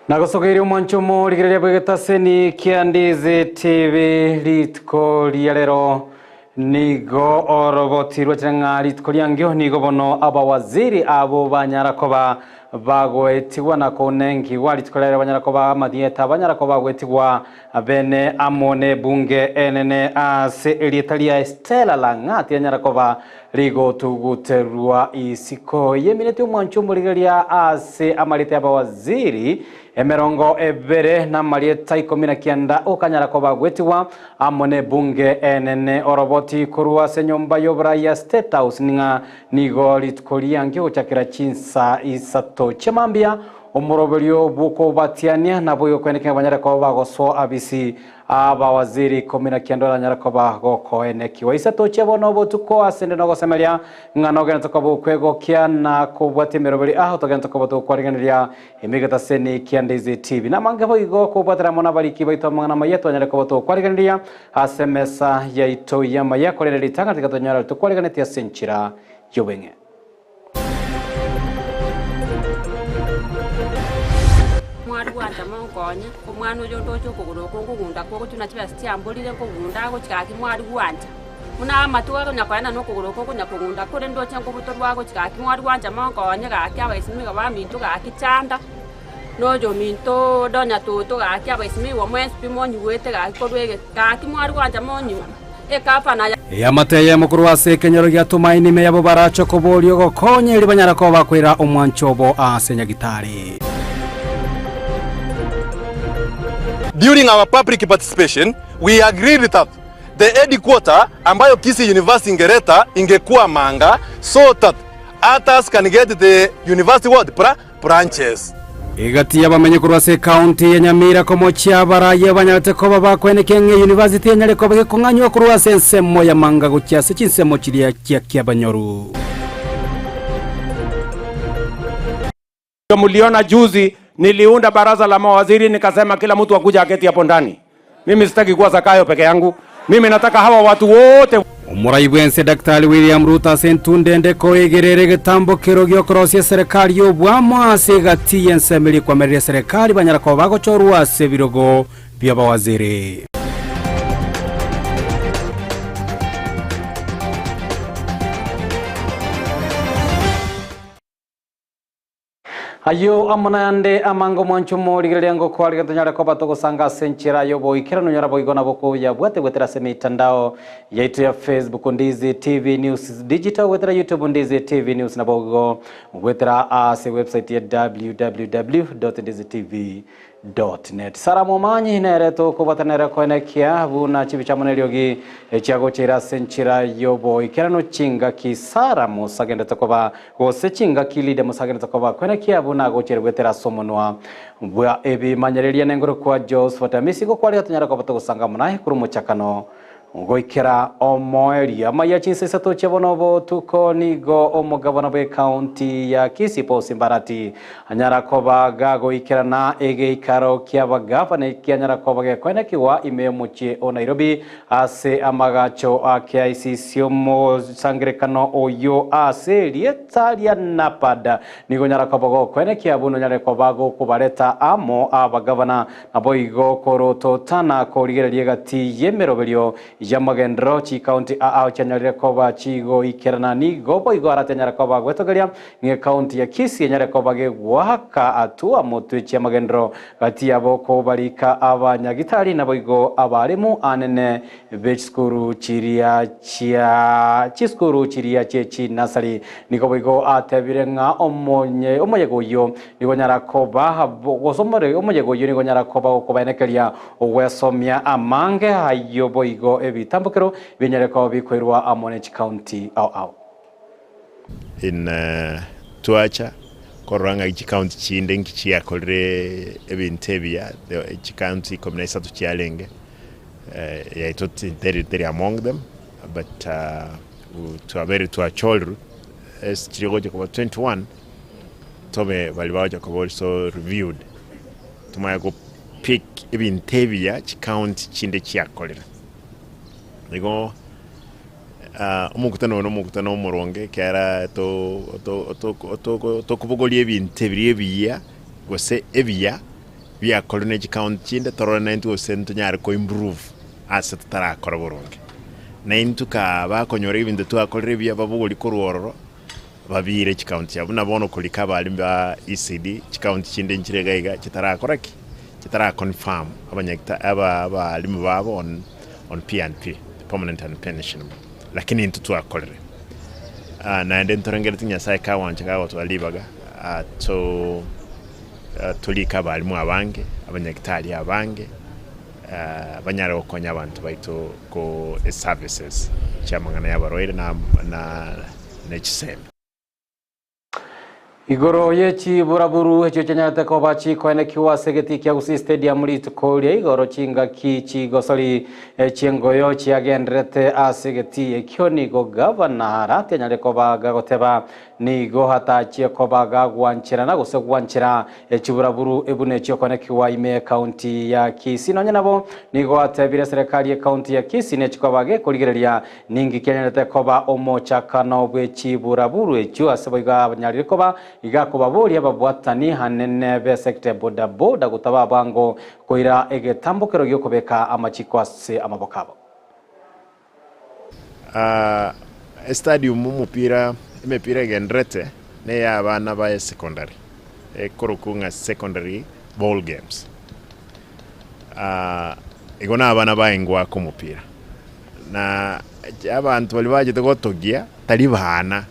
Nagosogeire omwancho omorigereria bw'egetaseni kia Ndizi TV rituko ria rero nigo oroboti rwachire ng'a rituko riangio nigo bono abawaziri abo banyara koba bagoetigwa na konengigwa rituko ria rero banyara koba amarieta banyara koba bagoetigwa bene amo nebunge enene ase erieta ria Stella Lang'at yanyara koba Rigotuguterwa isiko y'emineti omwancho omorigereria ase amarieta y'abawaziri emerongo ebere na amarieta ikomi na kianda okanyara koba gwetigwa amo nebunge enene oroboti korwa ase enyomba y'oborai ya State House ng'a nigo rituko riange gochakera chinsa isato chiamambia omoroberio bw'okobatiania naboigo kwenekeng'a banyare koba bagosoa abisi Abawaziri ikomi na kianda oranyare koba gokoenekiwa. Ise tochia bono obotuko ase 'nde nogosemeria, ng'a nogenderete koba okwegokia na kobwatia emeroberi ao, togenderete koba tokwarigeneria emigetaseni kia Ndizi TV. Namange boigo kobwatera amo nabariki baito amang'ana amaya twanyare koba tokwarigeneria ase emesa yaito y'amaya, korende ritang'ani tiga tonyore tokwariganetie ase enchera y'obweng'e. Mwari gwancha monkonye, omwana oyo ndoche okogoro oko nkogunda kogochia chibesa chiamborire nkogunda agochia gaki mwari gwancha. Buna amatuko akonya koenda na okogoro oko okonya kogunda kore ndoche nkobutorwa agochia gaki mwari gwancha monkonye gaki abaisimiga baminto gaki chanda, na oyo ominto donya toto gaki abaisimiwa mwensi pi monyigwete gaki korwa ege gaki mwari gwancha monyi. Eamate eyemo korwa ase ekenyoro gia Tumaini ime yabo barache koboria ogokonya erio banyare koba bakoira omwancho obo ase nyagitari. During our public participation, we agreed that the headquarter ambayo Kisii University ingeleta ingekuwa Manga so that others can get the university what? Branches. Egati y'abamenyi korwa ase ekaunti ya Nyamira komochia abarayia banyarete koba bakwenekia ng'a eyunivasiti enyare koba gekong'anywa korwa ase ensemo ya Manga gochia ase chinsemo chiria chia Kiabanyoru. Mliona juzi niliunda baraza la mawaziri nikasema kila mtu akuja aketi hapo ndani. Mimi sitaki kuwa Zakayo peke yangu. Mimi nataka hawa watu wote. Omorai bw'ense Daktari William Ruto ase entunda ende koegerera egetambo kero gi'okorosia eserekari y'obwamo ase egati y'ensemo eria ekwamerera eserekari banyara koba bagochorwa ase ebirogo bi'abawaziri. Ayio amo nayande amange omwancho omorigereria ngokoa riria tonyare koba togosanga ase enchera y'oboikeranu onyore boigo nabo koyabwate goetera ase emitandao yaito ya Facebook Ndizi TV News Digital goetera YouTube Ndizi TV News naboigo goetera ase website ya www.ndizitv Net. Sarah Momanyi nere tokobwatana nere koenekia buna chibicha amo neriogi echiagocheire ase enchera y'oboikeranu chingaki Sarah mosagendete koba gose chingaki Lydia mosagendete koba koenekia buna agocheire goetera ase omonwa bwa ebimanyereria nengoro kwa Josephat Amisi gokwaria tonyare koba togosanga amo naye korwa omochakano Goikera omoerio amaiya chinsa isato chia bono obotuko nigo omogabana bw'ecounty ya Kisii Paul Simbarati anyara koba gagoikerana egeikaro ki'abagavana ekianyara koba gekoenekigwa ime y'omochie o Nairobi ase amagacho a KICC omosangerekano oyio ase erieta ria NAPAD nigo onyara koba gokoenekia buna onyare koba gokobareta amo abagavana Naboigo korototana korigereria egati y'emeroberio y'amagenderero chikaunti aa chianyarire koba chigoikerana nigo boigo aratianyare koba gwetogeria ng'a ekaunti ya Kisii enyare koba gegoaka atua motwe chi'amagenderero gati yabo kobarika abanyagitari naboigo abarimu anene be chisukuru chiria chia chisukuru chiria chie chinasari. Nigo boigo atebire ng'a omonye omoyega oyio nigo onyara koba gose omore omoyega oyio nigo onyara koba gokobaenekeria ogwesomia amange ayio boigo ebitambokero binyare koba bikoirwa amo ne chikaunti ao ao. In twacha korora ng'aki chikaunti chinde nki chiakorire ebinto ebiya, chikaunti ikomi na isato chiarenge. Yaito teri teri among them but twabeire twachorirwe ase chiri gocha koba 21 tobe baria bagocha koba also reviewed tomanye go pick ebinto ebiya chikaunti chinde chiakorire. Igo omokutano oyo na omokutano omoronge ekiagera to to toko tokobogoria ebinto ebiria ebiya gose ebiya. Biakorire ne chikaunti chinde torore naintwe gose ntonyare ko improve ase totarakora boronge. Naintwe kaa bakonyora ebinto twakorire ebiya babogori korwa ororo babiire chikaunti chiabo buna bono korika abalimu ba ECD chikaunti chinde nchire iga iga chitarakora ki? Chitara confirm abanyagita aba abalimu babo on on P and P, permanent and pensionable. Lakini intwe twakorire. Naende ntorengeretie Nyasaye kagwancha kagotwara ribaga to torike abalimu abange, abanyagitari abange, banyare gokonya abanto baito ko eservices chi'amang'ana y'abarwaire na na ne chisemi. Igoro ye chiburaburu echio chianyarete koba chikoenekiwa ase egetii kia Gusii Stadium rituko ria igoro chingaki chigosori chi'engoyo chiagendererete ase egetii ekio nigo gavana Arati anyare koba gagoteba Nigo atachie koba gagwancherana gose gwanchera chiburaburu buna echiokonekigwa ime y'Ekaunti ya Kisii. Nonye nabo, nigo atebire eserekari y'Ekaunti ya Kisii nechikoba gekorigereria ninki kianyarete koba omochakano bwe chiburaburu echio ase boigo anyarire koba iga kobaboria ababwatani anene b'esecta ya bodaboda gotaba bwango koira egetambokero giokobeka amachiko ase amaboko abo. Estadium omopira emepira egenderete neya abana ba esecondary ekorokwa ng'a secondary ball games. Igo na abana baye ngoaka omopira na abanto baria bachete gotogia tari bana,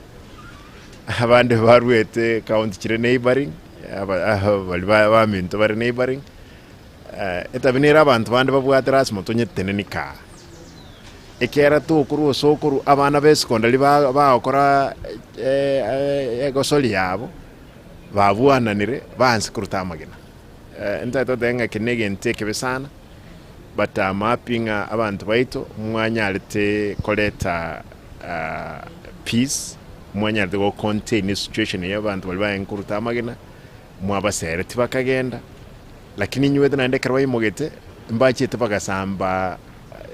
abande baruete county chire neighbouring baria baminto bare neighbouring. Etabi nere abanto bande babwate lasima tonyeteneni kaa. Ekiagera tokorwa ase okorwa abana b'esekondari bagokora egosori yabo, babwananire baanse koruta amagena. Ntagete goteba ng'a eke negento ekebe sana, but am happy ng'a abanto baito mwanyarete koreta peace, mwanyarete go contain esituation eye abanto baria barenge koruta amagena, mwabaseretie bakagenda. Lakini inywete naende ekero baimogete, mbachete bagasamba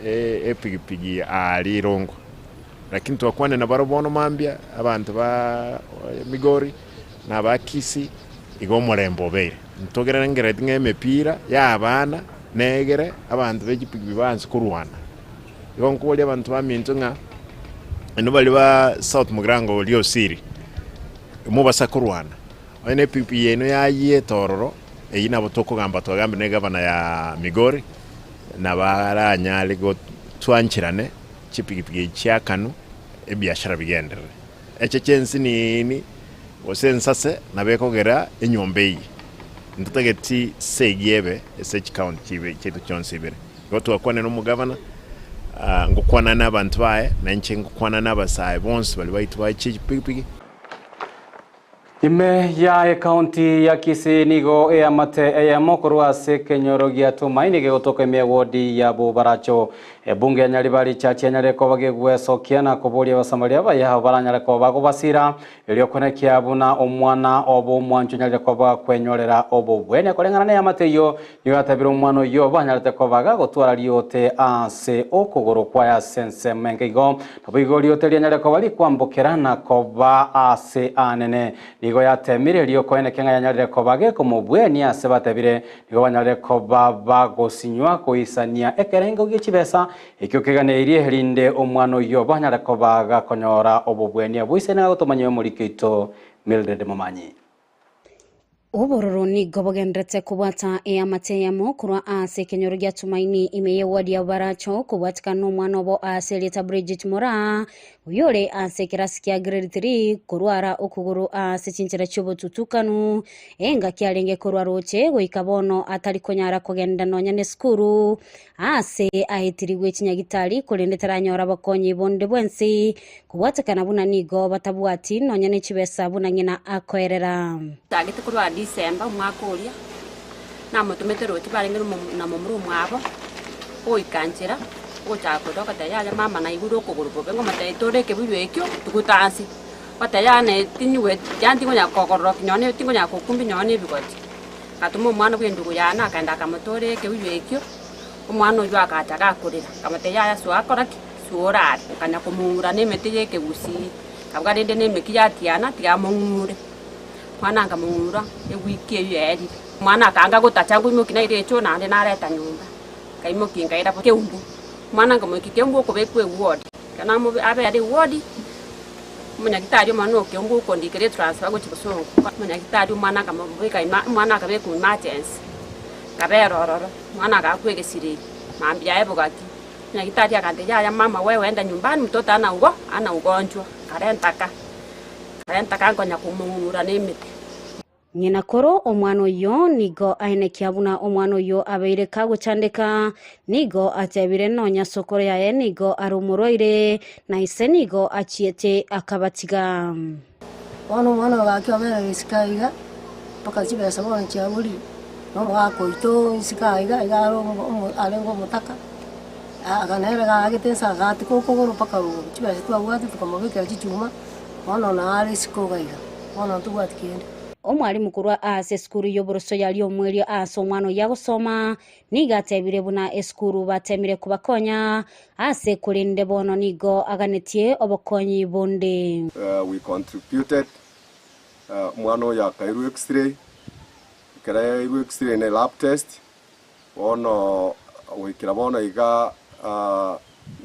epigipigi aa rirongo. Lakini twakwanire nabarabwo bono mambia, abanto ba Migori na aba Kisii, igo omorembe obeire. Ntogerengereti ng'a emepira y'abana negere abanto be chipigipigi baanse korwana. Igo nkoboria abanto baminto ng'a inwe baria ba South Mugirango oria Osiri, mobasa korwana, onye ne epigipigi yaino yayiete ororo, Eyio nabo tokogamba twagambe ne gavana ya Migori, nabo aranyare gotwancherane chipigipigi echi chiakanwe, ebiashara bigenderere. Eche chi'ensinini gose ensase nabo ekogera enyomba eyio. Ntotageti segi ebe ase chikaunti chibe chiaito chionsi ibere. Igo twakwanire nomogavana, ngokwana nabanto baye, na inche ngokwana nabasae bonsi baria baito bae chipigipigi. Ime ya ekaunti ya Kisii nigo eamate eyemo korwa ase ekenyoro gia Tumaini gegotoka ime ewodi ya Bobaracho. Ebunge ya Nyaribari Church yanyarire koba gegwesokia na koboria Abasamaria abaye abo baranyare koba bagobasira erio konekia buna omwana obo omwancho onyarire koba kwenyorera obobwenia koreng'ana neamate eyio nigo yatabire omwana oyio banyarete koba gagotwara riote ase okogoro kwaye ase ensemo enke igo Naboigo riote rianyare koba rikwambokera na koba aase aanene. Nigo yateemire erio koeneke ng'a yanyarire koba gekomobwenia ase batebire, nigo banyarire koba bagosinywa koisania ekerengo gie chibesa ekio keganeirie, erinde omwana oyio banyare koba gakonyora obobwenia boisaine gagotomanyia omoriki oito Mildred Momanyi. Obororo nigo bogenderete kobwata eamate eyemo korwa ase ekenyoro gia Tumaini ime y'eward ya Baracho kobwatikana nomwana obo ase erieta Bridget Moraa oyio ore ase ekerasi kia grade 3 korwara okogoro ase chinchera chiobotutukanu engaki arenge korwa roche goika bono atari konyara kogenda nonya nesukuru Aase aetirigwe chinyagitari, korende taranyora bokonyi bonde bwensi, kobwatekana buna nigo batabwati nonya ne chibesa buna ng'ina akoerera. Chagete korwa December omwaka oria, namotomete roche barenge na momura omwabo, ogoika nchera, ogochaka korera ogoteba yaya mama naigure okogoro bobe, ngomotebia tore ekebuyu ekio tugutanse, ogoteba yaya naye tinyigweti yaani tingonyara kogororokia nonye tingonyara gokumbia nonye na ebigoti. Agatoma omwana bw'endugu yane, akaenda akamotoora ekebuyu ekio, omwana oyio agacha gakorera, akamotebia, Yaya soa kora ki? Soa orare. Nkanya komong'ura nemete y'ekegusii, nkabuga rende nemeki yatiana, tiga among'ure. Mwana nkamong'ura ewiki eyio yaerire. Omwana akaanga gotacha nkoimokia naira echoo naende nareta nyomba. Nkaimokia nkaira keumbu. Omwana nkamoikia keumbu okobekwa eward. Ekero namobe abere eward, omonyagitari omonene o keumbu okondikera etransfer gochia bosongo. Omonyagitari omwana akamobeka ema omwana akabekwa emergency, nkabera ororo, omwana agakwa egesireri, mambia aye bogaki. Omonyagitari agantebia yaya mama wewe enda nyumbani mtoto hana ugo hana ugonjwa, nkarenta ka. Nkarenta nkonya komong'ura nemete. Ng'ina koro omwana oyio nigo aenekia buna omwana oyio abeire kagochandeka, nigo atebire nonya sokoro yaye nigo are omorwaire, na ise nigo achiete akabatiga. Bono omwana oyo gaki obere isiko aiga, mpaka chibesa bono chiaborire, na omogaka oito isiko aiga, iga are omo omo arenge omotaka, aa nere gaagete nse agatika okogoro mpaka rogoro, chibesa twabwate tokamobekera chichuma. Bono nare isiko iga iga, bono ntobwati kende. Omwalimu korwa ase esukuru y'oboroso ya Riomwerio ase omwana oyio agosoma, nigo atebire buna esukuru batemire kobakonya ase korende bono nigo aganetie obokonyi bonde. We contributed, omwana oyo akairwa x-ray, ekero airwe x-ray ne lab test, Bono goikera bono iga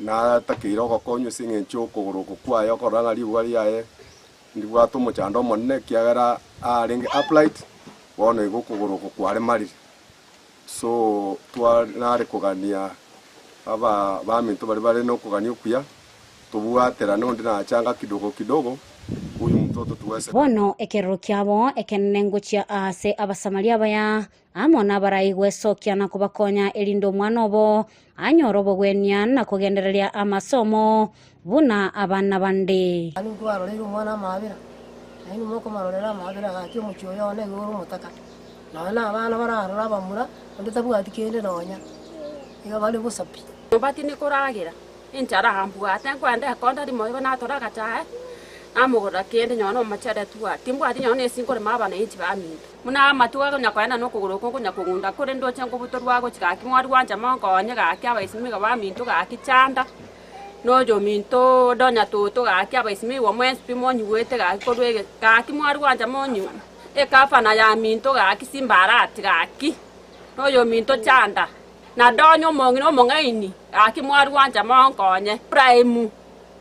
natakeire ogokonywa ase engencho y'okogoro oko kwaye okorora ng'a ribuga riaye ndibwate omochando omonene, ekiagera arenge upright, bono iga okogoro oko kwaremarire. So twa nare kogania aba baminto baria bare nokogania okuya, tobwaterane onde nachanga kidogo kidogo, huyu mtoto tuweze. Bono ekerero kiabo ekenene ngochia aase Abasamaria abaya, Amo nabarai gwesokia na kobakonya erinde omwana obo anyore obogwenia na kogendereria amasomo buna abana bande. Naende ntwaroreire omwana amaabera, na inwe mokomarorera amaabera gaki omochie oyo one igo ore omotaka. Nonya na abana bararore abamura, onde tabwati kende nonya, iga bare bosa pi. Nyomba tindi koragera, enchara ambwate, nkoenda ekonda rimo igo natora agachae, namogorera kende nonye na omochere twari, timbwati nonye na esi nkorema abana inche baminto. Buna amatuko akonya koenda nokogoro oko nkonya kogunda kore ndoche nkobutorwa gochia gaki mwari gwancha monkonye gaki abaisimiga baminto gaki chanda, na oyominto donya toto gaki abaisimiga mwensi pi monyigwete gaki korwa ege gaki mwari gwancha monyi ekafana yaminto gaki simbarati gaki, na oyominto chanda, na donya omong'ina omong'aini gaki mwari gwancha monkonye. Ibrahimu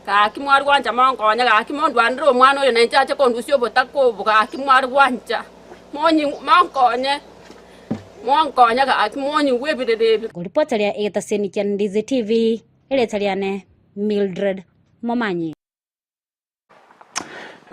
Gaki mware gwancha monkonye, gaki mondwanere omwana oyo na inche ache kondusia obotaka obo, gaki mware gwancha monyi monkonye, monkonye gaki monyigwe ebirero ebi. Ngoripoteria egetaseni kia Ndizi TV, erieta riane Mildred Momanyi.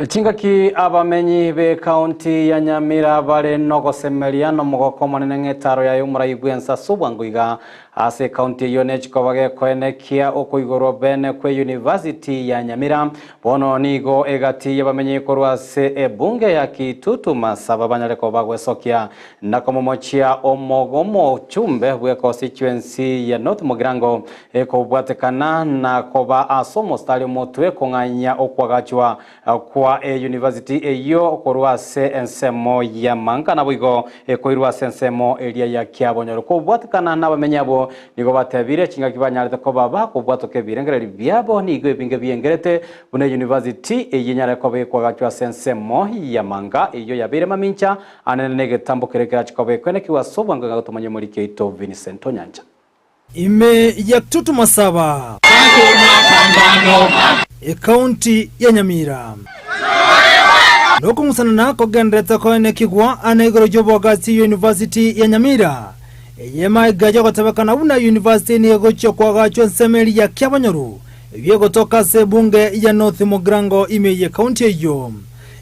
Chingaki abamenyi b'ekaunti ya Nyamira bare nogosemeria nomogoko omonene ng'etaro yaye omorai bw'ense ase obwango iga ase ekaunti eyio nechikoba gekoenekia okoigorwa bene kwe University ya Nyamira bono nigo egati y'abamenyi korwa ase ebunge ya Kitutu Masaba banyare koba gwesokia na komomochia omochumbe bwe constituency ya North Mugirango Ekobwatekana na koba ase omostari omotwe kong'anyia okwagachwa kwa eyunivasiti eyio korwa ase ensemo ya Manga naboigo ekoirwa ase ensemo eria ya Kiabonyoro. Kobwatekana nabamenyi abwo nigo batebire chingaki banyarete koba bakobwatoka ebirengererio biabo nigo ebinge biengerete buna eyunivasiti eyio enyare koba ekwagachwa ase ensemo ya Manga eyio yabeire mamincha anene negetambo keria kerache koba ekoenekigwa ase obwango ng'a gotomanya omoriki oito Vincent Onyancha. Ime ya Kitutu Masaba, Ekaunti ya Nyamira. Nokong'usanana kogenderete koenekigwa ane igoro y'oboagachi University ya Nyamira, eye maiga y'ogotebekana buna university nigo egochia koagachwa ensemo eria ya Kiabonyoru, eyio egotoka ase ebunge ya North Mugirango ime y'ekaunti eyio.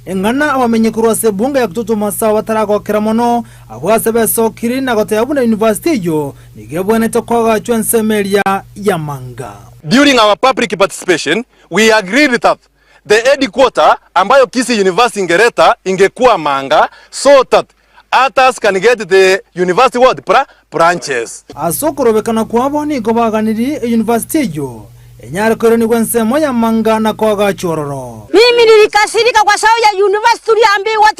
Eng'ana abamenyi korwa ase ebunge ya Kitutu Masaba bataragokera mono, abwo ase besokiri na goteba buna university eyio Nigo ebwenerete koagachwa ensemo eria y'amanga. During our public participation, we agreed that the headquarter ambayo Kisii University ingeleta ingekuwa Manga so that others can get the university what? Bra branches. Ase okorobekana kwabo nigo baganirie eyunivasiti eyio enyare koiranigwa ensemo y'amanga na koagachwa ororo. Mimi nilikasirika kwa sababu ya university tuliambiwa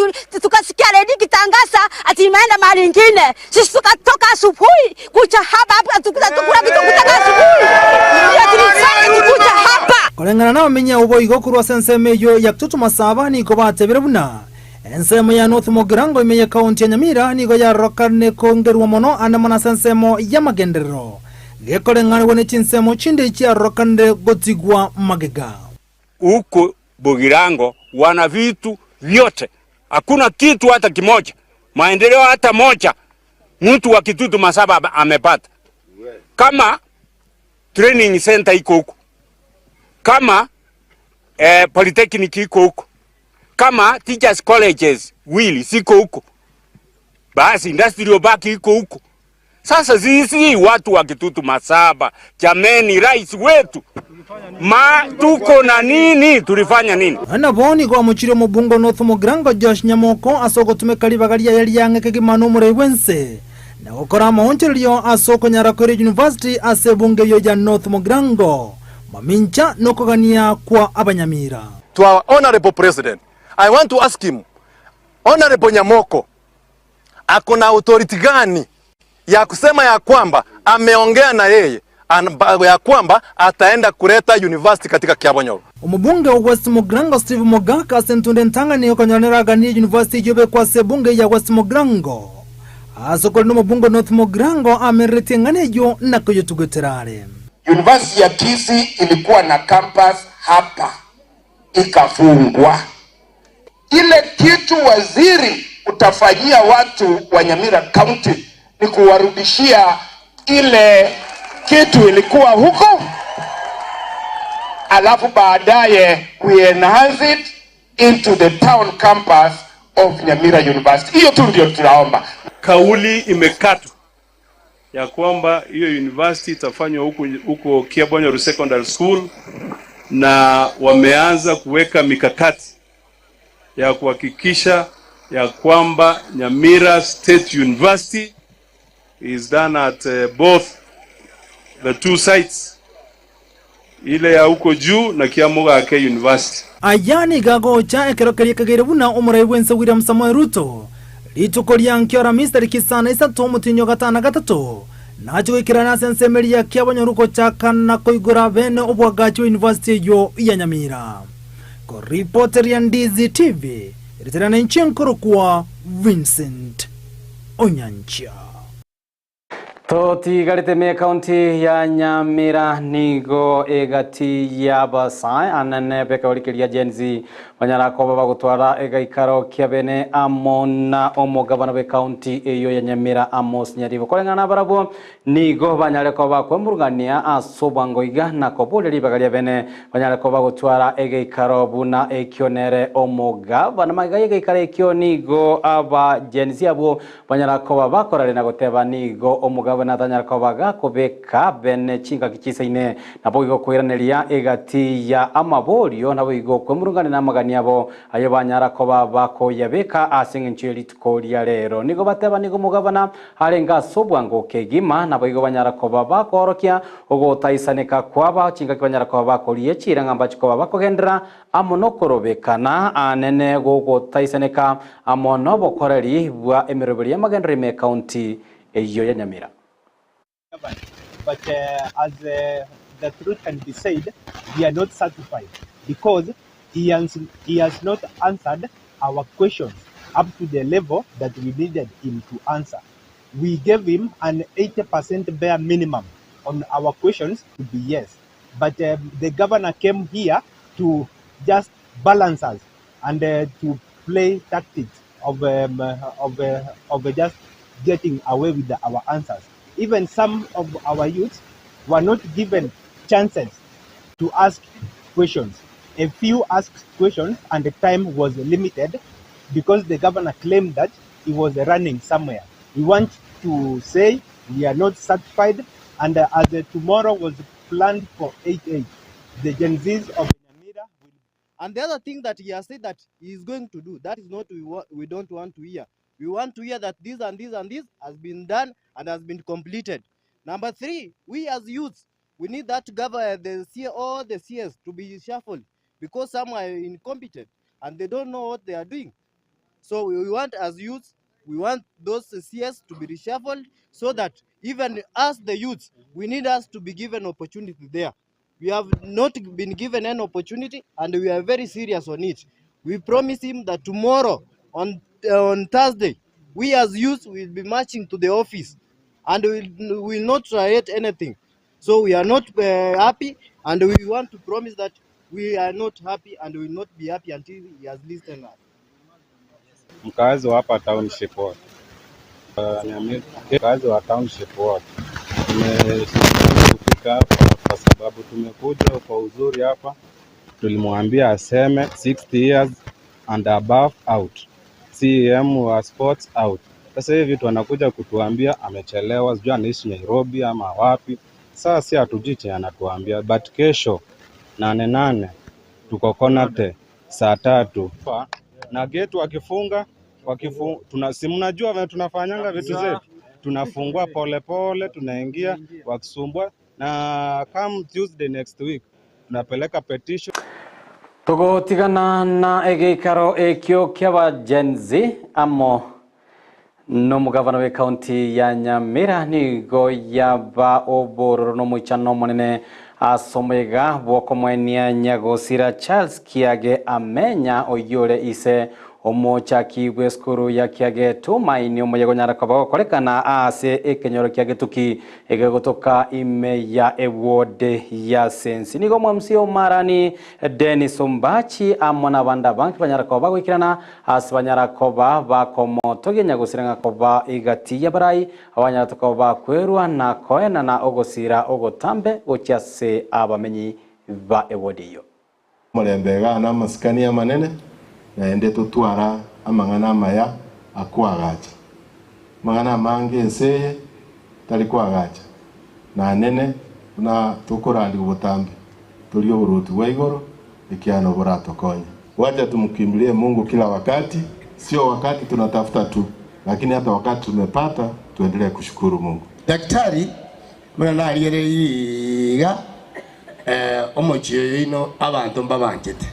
tukasikia redio ikitangaza ati imeenda mahali ingine. Sisi tukatoka asubuhi kuja hapa hapa tukuja tukula kitu kutoka asubuhi. Ndio tulifanya tukuja hapa. Koreng'ana nabamenyi abwo boigo korwa ase ensemo eyio ya Kitutu Masaba nigo batebire buna. Ensemo ya North Mugirango ime y'Ekaunti ya Nyamira nigo yarorokane kongerwa mono ande mono ase ensemo y'amagenderero, gekoreng'anigwa ne chinsemo chinde chiarorekanire gotigwa magega. Huku Bogirango wana vitu vyote, hakuna kitu hata kimoja, maendeleo hata moja mtu wa Kitutu Masaba amepata. Kama training center iko huku, kama eh, polytechnic iko huko, kama teachers colleges wili siko huko, basi industrial park iko huko. Sasa sisi watu wa Kitutu Masaba, jameni, rais wetu ma tuko na nini? Tulifanya nini? Nabo nigo amochirie omobunge o North Mugirango Josh Nyamoko ase ogotumeka ribaga riaye riang'e kegima nomorei bw'ense na gokora amaonchorerio ase okonyara koira university ase ebunge eyio ya North Mugirango mamincha nokogania kwa abanyamira. To our honorable president, I want to ask him, Honorable Nyamoko ako na authority gani ya kusema ya kwamba ameongea na yeye ya kwamba ataenda kuleta university katika Kiabonyoru? Omobunge o West Mugirango Steve Mogaka ase entunde entang'ani okonyora nere aganirie university eyio ebekwe ase ebunge ya West Mugirango. Ase okorenda omobunge o North Mugirango amereretie eng'ana eyio na koyetugutera are. University ya Kisii ilikuwa na campus hapa ikafungwa. Ile kitu waziri utafanyia watu wa Nyamira County ni kuwarudishia ile kitu ilikuwa huko, alafu baadaye we enhance it into the town campus of Nyamira University. Hiyo tu ndio tunaomba. Kauli imekatwa ya kwamba hiyo university itafanywa huku huko Kiabonyoru Secondary School, na wameanza kuweka mikakati ya kuhakikisha ya kwamba Nyamira State University is done at both the two sites, ile ya huko juu na Kiamogake University. Aya nigo agocha ekero keria kegeire buna omorai bw'ense William Samoei Ruto rituko ria nkio Aramisi tariki isano isato omotienyi o gatano na gatato nache goikerana ase ensemo eria ya Kiabonyoru gochaka na koigora bene obwagachi bwa university eyio ya Nyamira. Koripoteria Ndizi TV, eritera nenchia nkorokwa Vincent Onyancha. Totigarete ime ekaunti ya Nyamira nigo egati y'abasae anene b'ekegori keria Gen Z banyara koba bagotwara egaikaro kia bene amo na omogabana bw'ekaunti eyio ya Nyamira Amos Nyaribo. Koreng'ana nabarabwo nigo banyare koba bakwemurungania ase obwango iga na koboria ribaga ria bene banyare koba bagotwara egeikaro buna ekio nere omogabana. Magega y'egeikaro ekio nigo aba Gen Z abwo Banyara koba bakoraria na goteba, Nigo omogabane atanyara koba gakobeka bene chingaki chisaine, naboigo koiraneria egati ya amaborio, naboigo kwemurungania namagani abo, aye banyara koba bakoyabeka ase engencho ye rituko ria rero. Nigo bateba, Nigo omogabana arenge ase obwango kegima, naboigo banyara koba bakoorokia ogotaisaneka kwaba chingaki banyara koba bakoria chiira ng'a mbache koba bakogenderera amo nokorobekana aanene gogotaisaneka amo nobokoreri bwa emeroberi y'amagenderero ime ekaunti eyio ya Nyamira. But as the truth can be said, we are not satisfied because he has, he has not answered our questions up to the level that we needed him to answer. We gave him an 80% bare minimum on our questions to be yes. But the governor came here to just balance us and to play tactics of, of, of just getting away with our answers. Even some of our youths were not given chances to ask questions. A few asked questions and the time was limited because the governor claimed that he was running somewhere. We want to say we are not satisfied, and as tomorrow was planned for 8-8, the Gen Zs of Nyamira will... And the other thing that he has said that he is going to do, that is not we, we don't want to hear. We want to hear that this and this and this has been done and has been completed. Number three, we as youths, we need that governor, the C, all the CS to be shuffled because some are incompetent and they don't know what they are doing. So we want as youths, we want those CS to be reshuffled so that even us, the youths, we need us to be given opportunity there. We have not been given an opportunity and we are very serious on it. We promise him that tomorrow On, on Thursday, we as youth will be marching to the office and we will, will not tolerate anything. So we are not uh, happy and we want to promise that we are not happy and we will not be happy until he has listened us. Mkazi wa hapa township wote, mkazi wa township wote tumeshindwa kufika hapa kwa sababu tumekuja kwa uzuri hapa. Tulimwambia aseme 60 years and above out, CM wa sports out. Sasa hivi vitu anakuja kutuambia amechelewa, sijui anaishi Nairobi ama wapi. Sasa si hatujui chenye anatuambia, but kesho nane nane tuko Konate saa tatu na gate wakifunga wakifu, tuna, si mnajua vile tunafanyanga vitu zetu, tunafungua polepole, tunaingia wakisumbua, na come Tuesday next week tunapeleka petition. Tugutigana na egĩikaro ĩkĩo kĩa ba Gen Z amo no mugavana wa kaunti ya Nyamira nigo yaba obororo no moichano monene asomega bwokomwenia nyagosira Charles Kiage amenya oyore ise omochaki bwa esukuru ya Kiage Tumaini omoyego nyara koba gokorekana ase ekenyoro kia Gituki egegotoka ime ya ewode ya Sensi. Nigo mwamsi omarani Dennis Ombachi amo na banda banki banyara koba bagwikirana ase banyara koba bakomotogia nyagosira ng'a koba igati ya barai abanyara tokoba bakwerwa na koena na ogosira ogotambe gochia ase abamenyi ba ewode eyo. Omorembe iga na amasikani amanene naende totwara amang'ana amaya akwagacha. Amang'ana amange ense eye tari kwagacha nanene buna tokorandia obotambe tori oboroti bwa igoro ekiano boratokonye. Wacha tumkimbilie Mungu kila wakati, sio wakati tunatafuta tu, lakini hata wakati tumepata tuendelee kushukuru Mungu. Daktari muna nariereiga omochie oyo ino abanto mbabanchete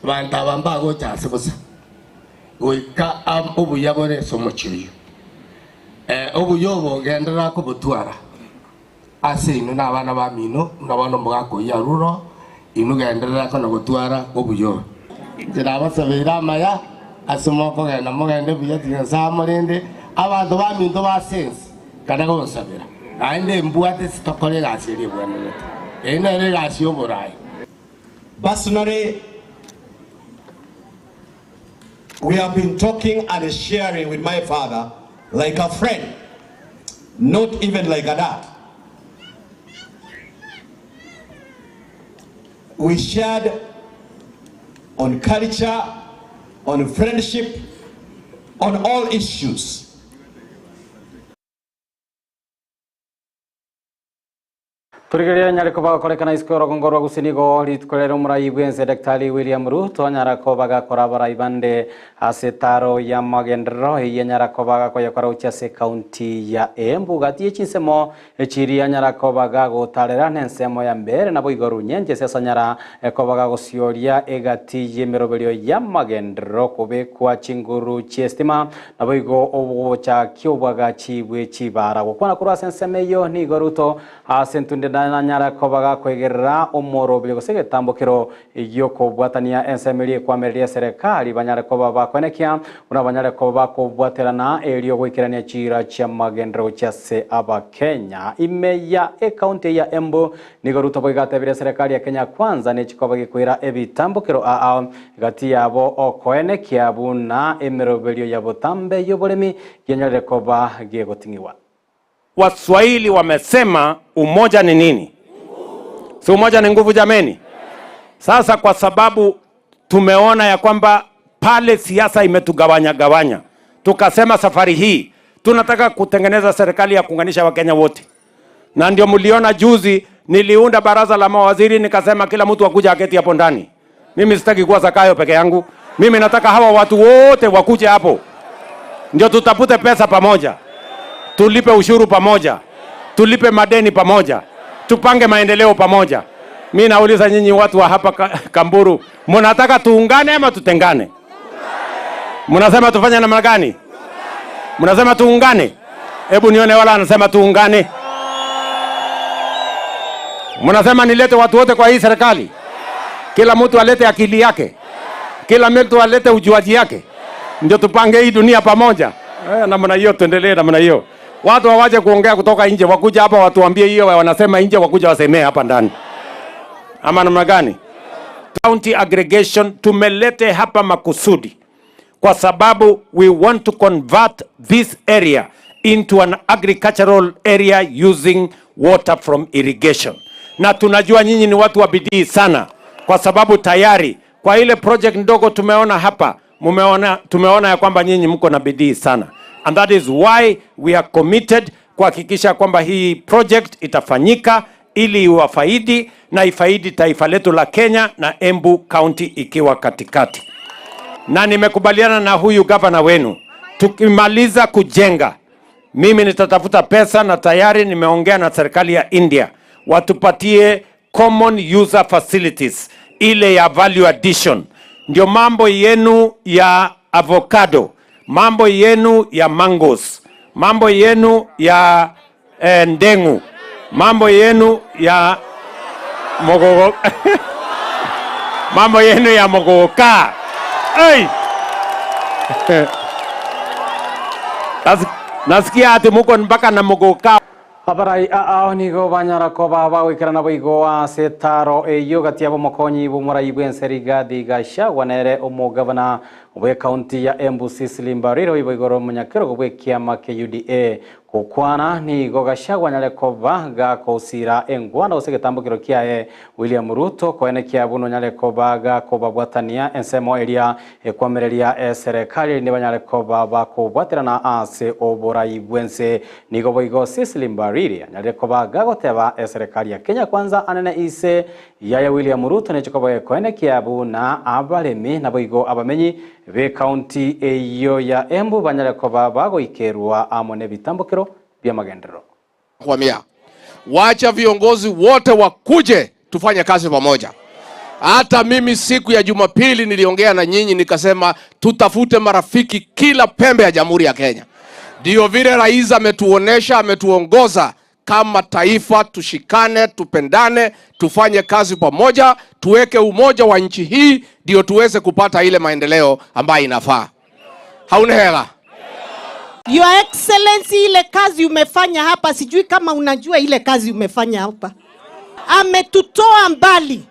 abanto aba mbagocha ase bosa goika obuya bore ase omochie oyo obuya obo genderera kobotwara ase ino na abana bamino na bono mogakoiya ruro ino genderera kono gotwara obuya obo. Inche nabasabeire amaya ase mokogenda mogende buya tiga nyasaye amorende abanto baminto ba sense kana gonsabera naende mbwate sitokora egasi eria ebwenerete eye nere egasi ya oborai. Personally, we have been talking and sharing with my father like a friend, not even like a dad. We shared on culture, on friendship, on all issues. Turigereria nyare koba gokorekana isiko orogongo rwa Gusii nigo rituko rero omorai bwense Daktari William Ruto anyara koba gakora abarai bande ase etaro ya magenderero eyio anyara koba gakoyekora gochia ase ekaunti ya Embu gati ye chinsemo echiri anyara koba gagotarera na ensemo ya mbere nabo igo runyenche ase anyara koba gagosioria egati y'emeroberio ya magenderero kobekwa chinguru chi'estima nabo igo obochaki obwagachi bwe chibara gokwana korwa ase ensemo eyio nigo Ruto ase entunde nanyara koba gakwegerera omoroberio gose egetambokero giokobwatania ensemo eria ekwamereria serikali banyare koba bakwenekia buna banyare koba bakobwaterana erio goikerania chira chia magenderero gochia ase abakenya. Ime ya ekaunti ya Embu nigo Ruto boigatebire serikali ya Kenya Kwanza nechikoba gekoira ebitambokero aa gati yabo okoenekia buna emeroberio ya botambe y'oboremi gianyarire koba gegoting'iwa. Waswahili wamesema umoja ni nini? Si umoja ni nguvu jameni? Sasa kwa sababu tumeona ya kwamba pale siasa imetugawanya gawanya, tukasema safari hii tunataka kutengeneza serikali ya kuunganisha Wakenya wote. Na ndio mliona juzi niliunda baraza la mawaziri nikasema kila mtu akuja aketi hapo ndani. Mimi sitaki kuwa Zakayo peke yangu. Mimi nataka hawa watu wote wakuje hapo. Ndio tutafute pesa pamoja. Tulipe ushuru pamoja. Tulipe madeni pamoja. Tupange maendeleo pamoja. Mimi nauliza nyinyi watu wa hapa Kamburu, mnataka tuungane ama tutengane? Mnasema tufanye namna gani? Mnasema tuungane? Hebu nione wala anasema tuungane. Mnasema nilete watu wote kwa hii serikali? Kila mtu alete akili yake. Kila mtu alete ujuaji yake. Ndio tupange hii dunia pamoja. Eh, namna hiyo tuendelee namna hiyo. Watu wawache kuongea kutoka nje, wakuja hapa watuambie hiyo wanasema nje, wakuja wasemee hapa ndani. Ama namna gani? County aggregation tumelete hapa makusudi kwa sababu we want to convert this area into an agricultural area using water from irrigation. Na tunajua nyinyi ni watu wa bidii sana, kwa sababu tayari kwa ile project ndogo tumeona hapa, mumeona, tumeona ya kwamba nyinyi mko na bidii sana, and that is why we are committed kuhakikisha kwamba hii project itafanyika ili iwafaidi na ifaidi taifa letu la Kenya na Embu County ikiwa katikati na nimekubaliana na huyu gavana wenu, tukimaliza kujenga, mimi nitatafuta pesa na tayari nimeongea na serikali ya India watupatie common user facilities ile ya value addition, ndio mambo yenu ya avocado, mambo yenu ya mangoes, mambo yenu ya eh, ndengu, mambo yenu ya mogogo mambo yenu ya mogoka. Hey! Nasikia ati muko mpaka na mogoka. Abarai ao nigo banyara koba bagoikerana boigo ase etaro eyio gati ya bomokonyi bomorai bwa ense Rigathi Gachagua nere omogavana bwa ekaunti ya Embu Cecily Mbarire oibo igoro omonyakerogo bwa ekiama kia UDA gokwana nigo Gachagua anyare koba gakosira engwana gose egetambokero kiaye William Ruto koenekia buna onyare koba gakobabwatania ensemo eria ekwamereria eserekari erinde banyare koba bakobwaterana ase oborai bwa ense. Nigo boigo Cecily Mbarire anyarire koba gagoteba eserekari ya Kenya Kwanza anene ise yaya William Ruto neche koba gekoenekia buna abaremi naboigo abamenyi be county eyo ya Embu banyare koba bagoikerwa amo nebitambokero bia magenderero. Kwamia, wacha viongozi wote wakuje tufanye kazi pamoja. Hata mimi siku ya Jumapili niliongea na nyinyi nikasema tutafute marafiki kila pembe ya Jamhuri ya Kenya. Ndio vile rais ametuonesha, ametuongoza kama taifa, tushikane, tupendane, tufanye kazi pamoja, tuweke umoja wa nchi hii, ndio tuweze kupata ile maendeleo ambayo inafaa. Hauna hela. Your Excellency, ile kazi umefanya hapa, sijui kama unajua ile kazi umefanya hapa. Ametutoa mbali,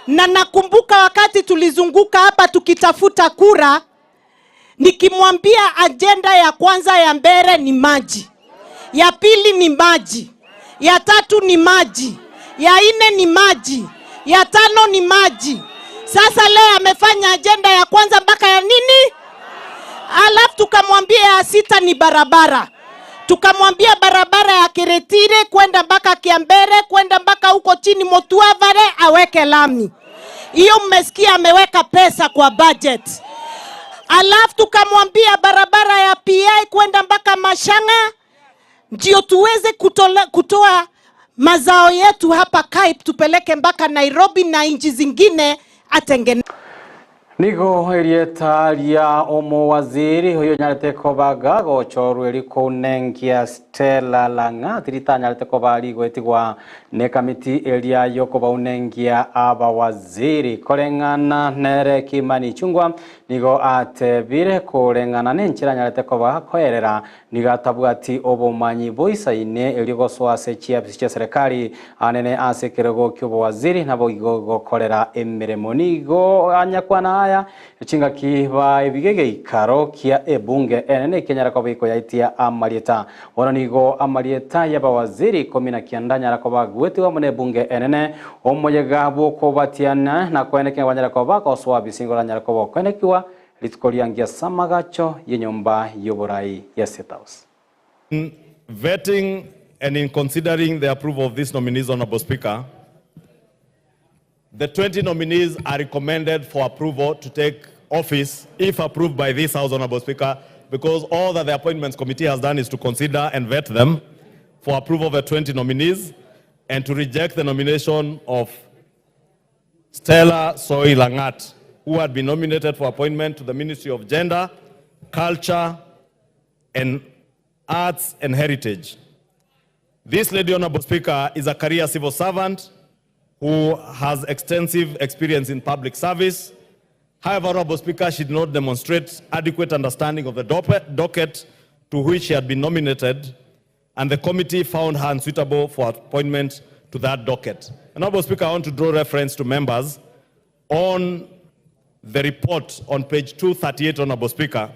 na nakumbuka wakati tulizunguka hapa tukitafuta kura, nikimwambia ajenda ya kwanza ya mbele ni maji, ya pili ni maji, ya tatu ni maji, ya nne ni maji, ya tano ni maji. Sasa leo amefanya ajenda ya kwanza mpaka ya nini? Alafu tukamwambia ya sita ni barabara. Tukamwambia barabara ya Kiretire kwenda mpaka Kiambere kwenda mpaka huko chini Motuavare aweke lami. Hiyo mmesikia ameweka pesa kwa budget. Alafu tukamwambia barabara ya PI kwenda mpaka Mashanga ndio tuweze kutoa mazao yetu hapa Kaip tupeleke mpaka Nairobi na nchi zingine atengene. Nigo erieta ria omowaziri oyo onyarete kobaga gochorwa eri kounengia Stella Lang'at ritanyarete koba rigoetigwa ne kamiti eria yokobaunengia abawaziri koreng'ana nere Kimani Ichung'wa nigo atebire koreng'ana nenchera anyarete koba koerera nigo atabwati obomanyi boisaine erio gosoa ase chiafisi chia serikali anene ase ekerogo kia obowaziri nabo igo gokorera emeremo nigo anyakwana aya chingaki ba ebigege ikaro kia ebunge enene kenyara koba ikoyaitia amarieta bono nigo amarieta y'abawaziri 19 nyara koba gwetiwa mune ebunge enene omoyega bwokobatiana na koeneke banyara koba gosoa bisingo nyara koba okoenekiwa rituko riangia samagacho yenyomba y'oborai ya State House. In vetting and in considering the approval of these nominees, Honorable Speaker, the 20 nominees are recommended for approval to take office if approved by this House, Honorable Speaker, because all that the Appointments Committee has done is to consider and vet them for approval of the 20 nominees and to reject the nomination of Stella Soy Langat, who had been nominated for appointment to the Ministry of Gender, Culture, and Arts and Heritage. This lady, Honorable Speaker, is a career civil servant who has extensive experience in public service, However, Honorable Speaker, she did not demonstrate adequate understanding of the docket to which she had been nominated, and the committee found her unsuitable for appointment to that docket. And Honorable Speaker, I want to draw reference to members on the report on page 238, Honorable Speaker,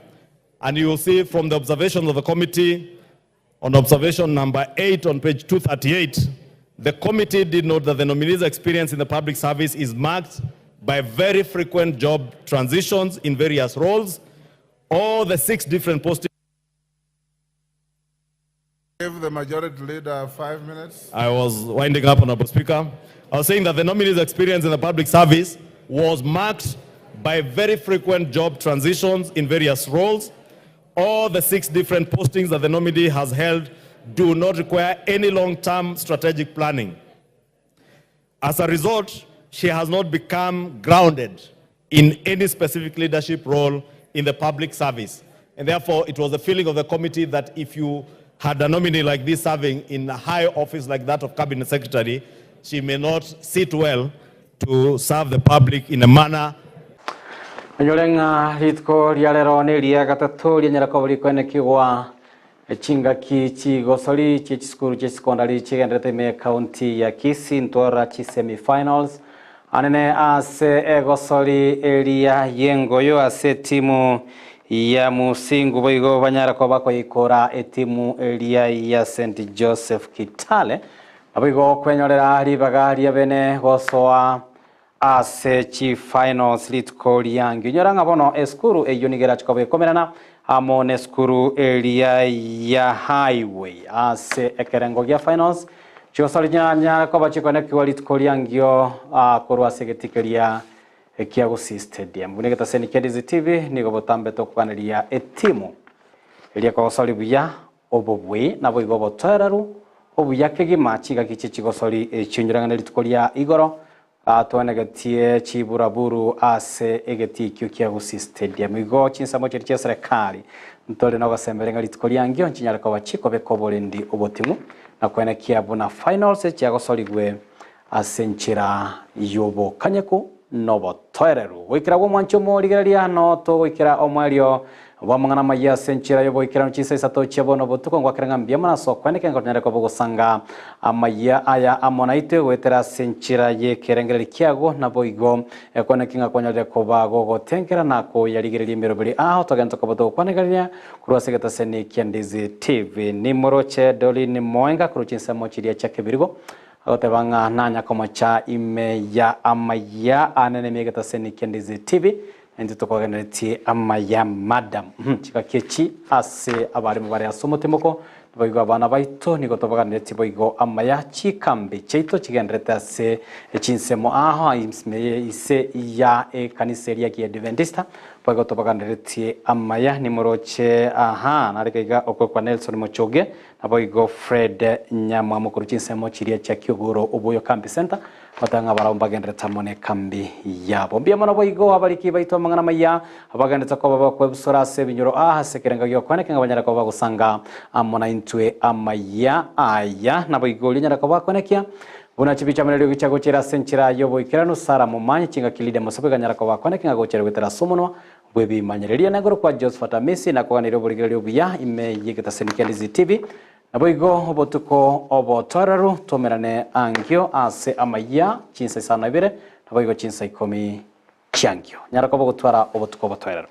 and you will see from the observations of the committee on observation number 8 on page 238, the committee did note that the nominee's experience in the public service is marked by very frequent job transitions in various roles, all the 6 different postings. Give the majority leader 5 minutes. I was winding up, Honorable Speaker. I was saying that the nominee's experience in the public service was marked by very frequent job transitions in various roles. All the 6 different postings that the nominee has held do not require any long-term strategic planning. As a result, she has not become grounded in any specific leadership role in the public service. And therefore, it was the feeling of the committee that if you had a nominee like this serving in a high office like that of cabinet secretary, she may not sit well to serve the public in a manner. Onyorenga rituko ria rero ni ria gatatu ria nyarako buri kwenekigwa chingaki chigosori chi chisukuru chi secondary chigenderete me county ya Kisii ntwara chi semifinals anene ase egosori eria yengoyo ase timu ya Musingu boigo banyara ko bakoikora etimu eria ya St Joseph Kitale aboigo kwenyorera ribaga ria bene gosoa ase chi finals rituko riangi nyora ng'a eskuru eyo nigera chikobe komerana amo neskuru eria ya highway ase ekerengo gia finals chiosori nyanya koba chikonekiwa rituko riangio korwa ase getikeria ekia Gusii Stadium bunegeta seni Kendizi TV nigo botambe tokuganeria etimu eria kogosori buya obobwe nabo igo botoeraru obuya kegima chigaki chigosori echinyurang'ana rituko ria igoro twanegetie chiburaburu ase egetikio kia Gusii Stadium igo chinsamo chiri chia serikali ntore nogosemberenga rituko riangio nchinyara koba chikobeka oborendi obotimu na kwenekia buna finals chiagosorigwe ase nchera yobokanyeku nobotoereru goikera bwa omwancho omorigereria no togoikera omwerio bwa mang'ana maya ase enchera yoboikeranu chisa isato chia bono botuko ngwakera ng'a mbuya mono ase okweneke nkotonyare koba ogosanga amaya aya amo naitwe goetera ase enchera ya ekerengereri kiago nabo igo ekweneke ng'a kwanyorire koba gogotengera na koyarigereria emeroberi aho togento koba togokwanegereria korwa ase egetaseni kia Ndizi TV nimoroche Doreen Moenga korwa chinsemo chiria chia kebirigo agoteba ng'a nanya komocha ime ya amaya anene megetaseni kia Ndizi TV naintwe tokogeneretie amaya madam chigaki ase abarimu bare ase omotemoko boigo abana baito nigo tobaganiretie boigo amaya chikambi chiaito chigenderete ase chinsemo aho ise ya ekanisa eria kia Adventista boigo tobaganiretie amaya nimoroche aha nareka iga okwe Nelson Mochoge naboigo Fred Nyamwamukuru chinsemo chiria chia Kiogoro Oboyo Kambi Center batanga barao mbagenderete amo na ekambi yabo mbuya mono boigo abariki baito amang'ana maya abagenderete koba bakwebusora ase ebinyoro aha ase ekerengo giokwaneka ng'a banyara koba bagosanga amo na intwe amaya aya naboigo oria onyara koba bakwanekia buna chibicha amo nerio gicha ase enchera yoboikeranu Sara Momanyi chingaki Lydia Mosope ganyara koba bakwaneka ng'a gochera goetera ase omonwa bwebimanyereria nengoro kwa Josephat Amisi nakoganeria oborigereria obuya ime yegetaseni kia Ndizi TV naboigo obotuko obotoereru tomerane angio ase amaya chinsa isano na ibere naboigo chinsa ikomi chiangio nyara koba gotwara obotuko obotoereru.